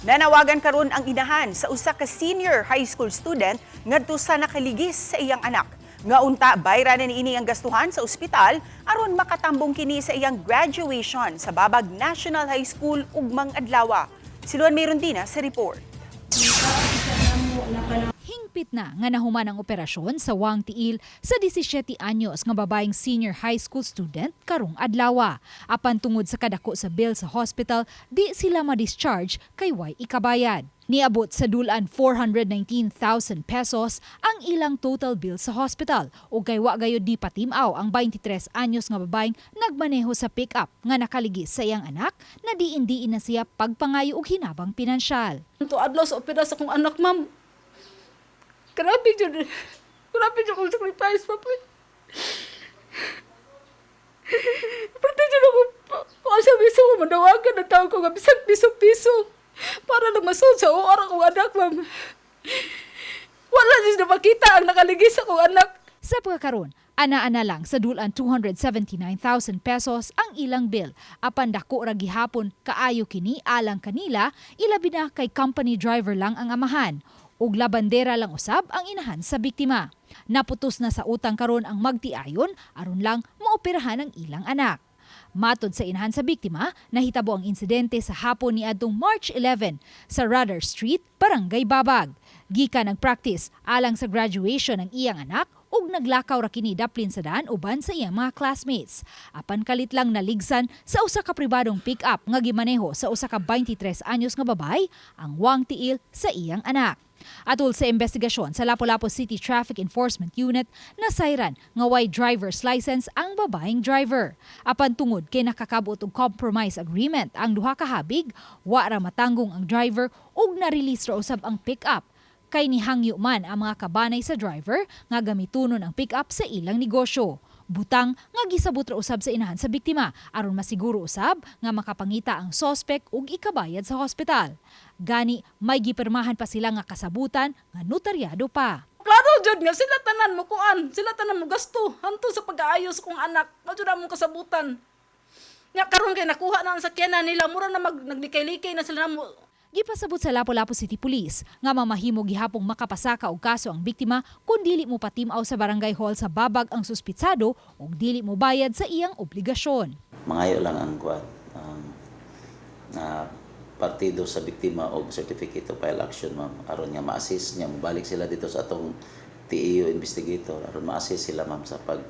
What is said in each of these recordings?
Nanawagan karon ang inahan sa usa ka senior high school student ngadto sa nakaligis sa iyang anak. Nga unta bayra na niini ang gastuhan sa ospital aron makatambong kini sa iyang graduation sa Babag National High School ugmang adlaw. Si Luan Merondina sa report. Hingpit na nga nahuman ang operasyon sa wang tiil sa 17 anyos nga babaeng senior high school student karong adlawa. Apan tungod sa kadako sa bill sa hospital, di sila ma-discharge kay way ikabayad. Niabot sa dulan 419,000 pesos ang ilang total bill sa hospital ug kay wa gayud di patimaw ang 23 anyos nga babaeng nagmaneho sa pick-up nga nakaligis sa iyang anak na diin-diin na siya pagpangayo og hinabang pinansyal. To adlaw sa opera sa akong anak, ma'am. Grabe jud. Grabe jud akong sacrifice, ma'am. Pero jud ako, kung sa biso ko, manawagan na tao ko nga bisag piso-piso para lang masud sa OR akong anak, ma'am. Wala jud na makita ang nakaligis sa akong anak. Sa pagkakaroon, ana-ana lang sa dulan 279,000 pesos ang ilang bill. Apan dako ra gihapon kaayo kini alang kanila, ilabi na kay company driver lang ang amahan ug labandera lang usab ang inahan sa biktima. Naputos na sa utang karon ang magtiayon aron lang maoperahan ang ilang anak. Matod sa inahan sa biktima, nahitabo ang insidente sa hapon ni adtong March 11 sa Radar Street, Barangay Babag. Gikan nagpractice alang sa graduation ng iyang anak ug naglakaw ra kini daplin sa daan uban sa iyang mga classmates. Apan kalit lang naligsan sa usa ka pribadong pick-up nga gimaneho sa usa ka 23 anyos nga babay ang wang tiil sa iyang anak. Atol sa investigasyon sa Lapu-Lapu City Traffic Enforcement Unit, nasayran nga way driver's license ang babaeng driver. Apan tungod kay nakakabot og compromise agreement ang duha ka habig, wa ra matanggong ang driver ug na-release ra usab ang pick-up kay nihangyo man ang mga kabanay sa driver nga gamitunon ang pick-up sa ilang negosyo. Butang nga gisabot ra usab sa inahan sa biktima aron masiguro usab nga makapangita ang sospek ug ikabayad sa hospital. Gani may gipirmahan pa sila nga kasabutan nga notaryado pa. Klaro jud nga sila tanan mo kuan, sila tanan mo gasto hantod sa pag-aayos kong anak. Mao jud among kasabutan. Nya karon kay nakuha na ang sakyanan nila, mura na mag naglikay-likay na sila namo. Gipasabot sa Lapu-Lapu City Police nga mamahimo gihapong makapasaka og kaso ang biktima kung dili mo patimaw sa barangay hall sa Babag ang suspitsado ug dili mo bayad sa iyang obligasyon. Mangayo lang ang kuan ang na partido sa biktima og certificate of file action, ma'am, aron nga ma-assist niya mobalik sila dito sa atong TEU investigator aron ma-assist sila, ma'am, sa pag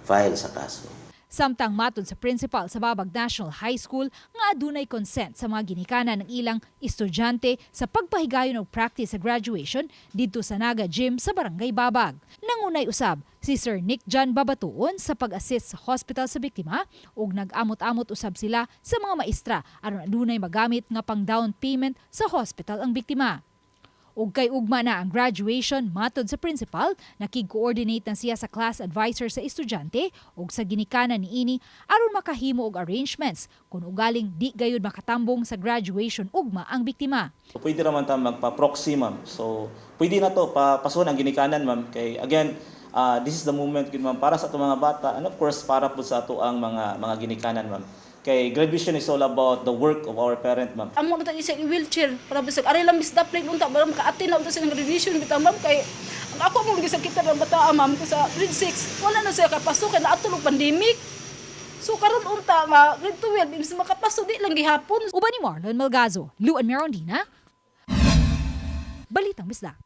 file sa kaso. Samtang matod sa principal sa Babag National High School nga adunay consent sa mga ginikanan ng ilang estudyante sa pagpahigayon og practice sa graduation didto sa Naga Gym sa Barangay Babag. Nangunay usab si Sir Nick John Babatuon sa pag-assist sa hospital sa biktima ug nag-amot-amot usab sila sa mga maestra aron adunay magamit nga pang down payment sa hospital ang biktima. Ug kay ugma na ang graduation, matod sa principal, nakig-coordinate na siya sa class advisor sa estudyante ug sa ginikanan niini aron makahimo og arrangements kung ugaling di gayud makatambong sa graduation ugma ang biktima. So, pwede naman ta magpa-proxy, ma'am. So, pwede na to pa pasuhan ang ginikanan, ma'am. Kay again, this is the moment gyud, ma'am, para sa ato mga bata and of course para po sa ato ang mga ginikanan, ma'am. Kay graduation is all about the work of our parent, ma'am. Amo na sa wheelchair para bisag ari lang mis daplin unta para maka-attend na unta sa graduation bitaw, ma'am, kay ang ako mong gisakitan ng bata, ma'am, ko sa grade 6 wala na siya kapasok kay naadto og pandemic. So karon unta nga grade 12 imbes makapasok di lang gihapon. Uban ni Marlon Malgazo, Luan Merondina, Balitang Bisdak.